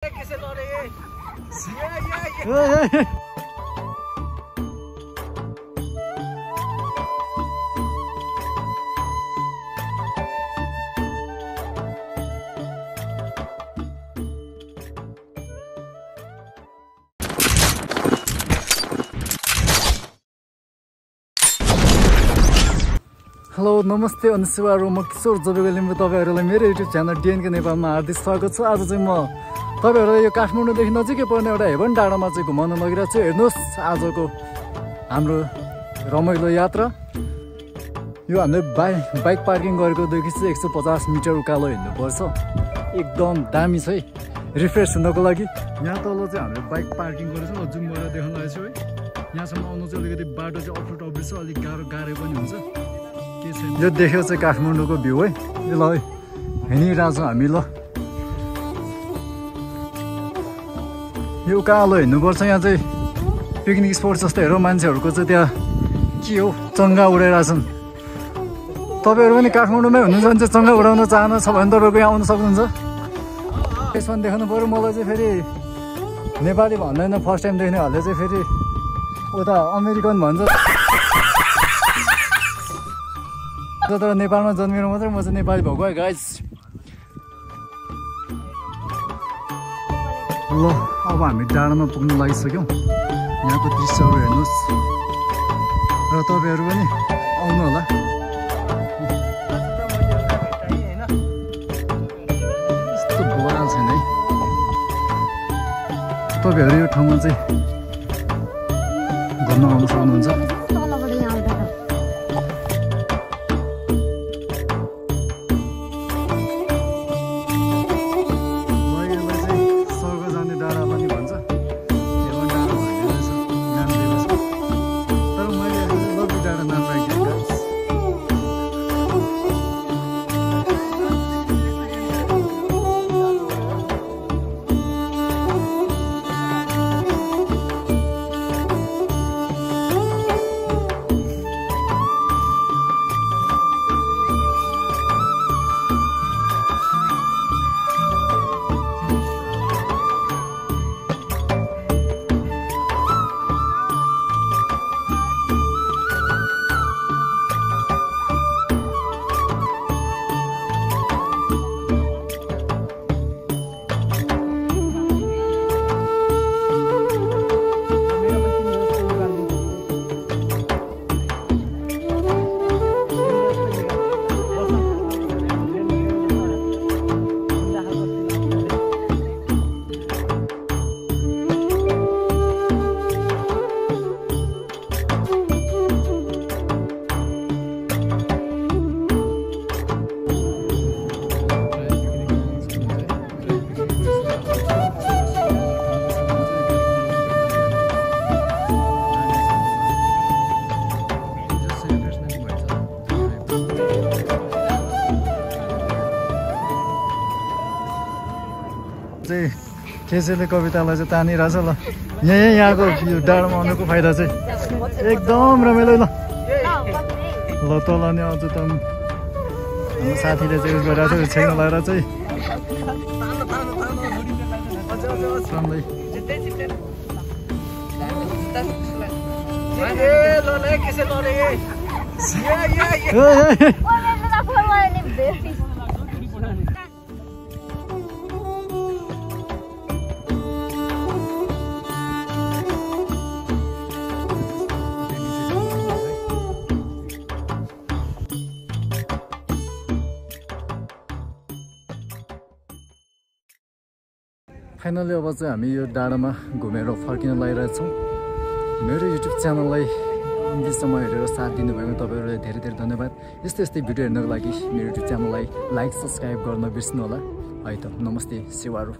Hello नमस्ते अनि शिवारू म किशोर जोबेको लिम्बू तपाईहरुलाई मेरो युट्युब च्यानल डिएनके नेपालमा हार्दिक स्वागत छ। आज चाहिँ म तपाईहरुलाई यो काठमाडौँदेखि नजिकै पर्ने एउटा हेभन डाँडामा चाहिँ घुमाउन लगिरहेको छु। हेर्नुस् आजको हाम्रो रमाइलो यात्रा। यो हामीले बाइक पार्किङ गरेकोदेखि चाहिँ 150 मिटर उकालो हिँड्नुपर्छ। एकदम दामी छ है रिफ्रेस हुनको लागि। यहाँ तल चाहिँ हामीले बाइक पार्किङ गरेछौँ। जुम गरेर देखाउन लागेको छु है। यहाँसम्म आउनु चाहिँ अलिकति बाटो चाहिँ अप्ठ्यारो अप्ठ्यारो छ, अलिक गाह्रो पनि हुन्छ। यो देख्यो चाहिँ काठमाडौँको भ्यू है। ल है हिँडिरहेको छौँ हामी। ल यो उकालो हिँड्नुपर्छ। यहाँ चाहिँ पिकनिक स्पोट जस्तो हेरौँ मान्छेहरूको चाहिँ त्यहाँ के हो चङ्गा उडाइरहेछन्। तपाईँहरू पनि काठमाडौँमै हुनुहुन्छ भने चाहिँ चङ्गा उडाउन चाहनु छ भने तपाईँको यहाँ आउनु सक्नुहुन्छ। यसमा देखाउनु पऱ्यो। मलाई चाहिँ फेरि नेपाली भन्दैन, फर्स्ट टाइम देख्नेहरूले चाहिँ फेरि उता अमेरिकन भन्छ। तर नेपालमा जन्मेर मात्रै म चाहिँ नेपाली भएको है गाइज। ल अब हामी डाँडामा पुग्न लागिसक्यौँ। यहाँको दृश्यहरू हेर्नुहोस् र तपाईँहरू पनि आउनु होला। यस्तो बवाल छैन है। तपाईँहरू यो ठाउँमा चाहिँ घुम्न आउनु सक्नुहुन्छ। केसीले कवितालाई चाहिँ तानिरहेछ। ल यहाँको यो डाँडामा आउनुको फाइदा चाहिँ एकदम रमाइलो। ल तल नि अझ त हाम्रो साथीले चाहिँ उस गरिरहेको छ छेक्न लगाएर चाहिँ फाइनली अब चाहिँ हामी यो डाँडामा घुमेर फर्किन लागिरहेछौँ। मेरो युट्युब च्यानललाई अन्तिमसम्म हेरेर साथ दिनुभएको तपाईँहरूलाई धेरै धेरै धन्यवाद। यस्तै यस्तै भिडियो हेर्नको लागि मेरो युट्युब च्यानललाई लाइक सब्सक्राइब गर्न बिर्सनु होला है त। नमस्ते शिवारू।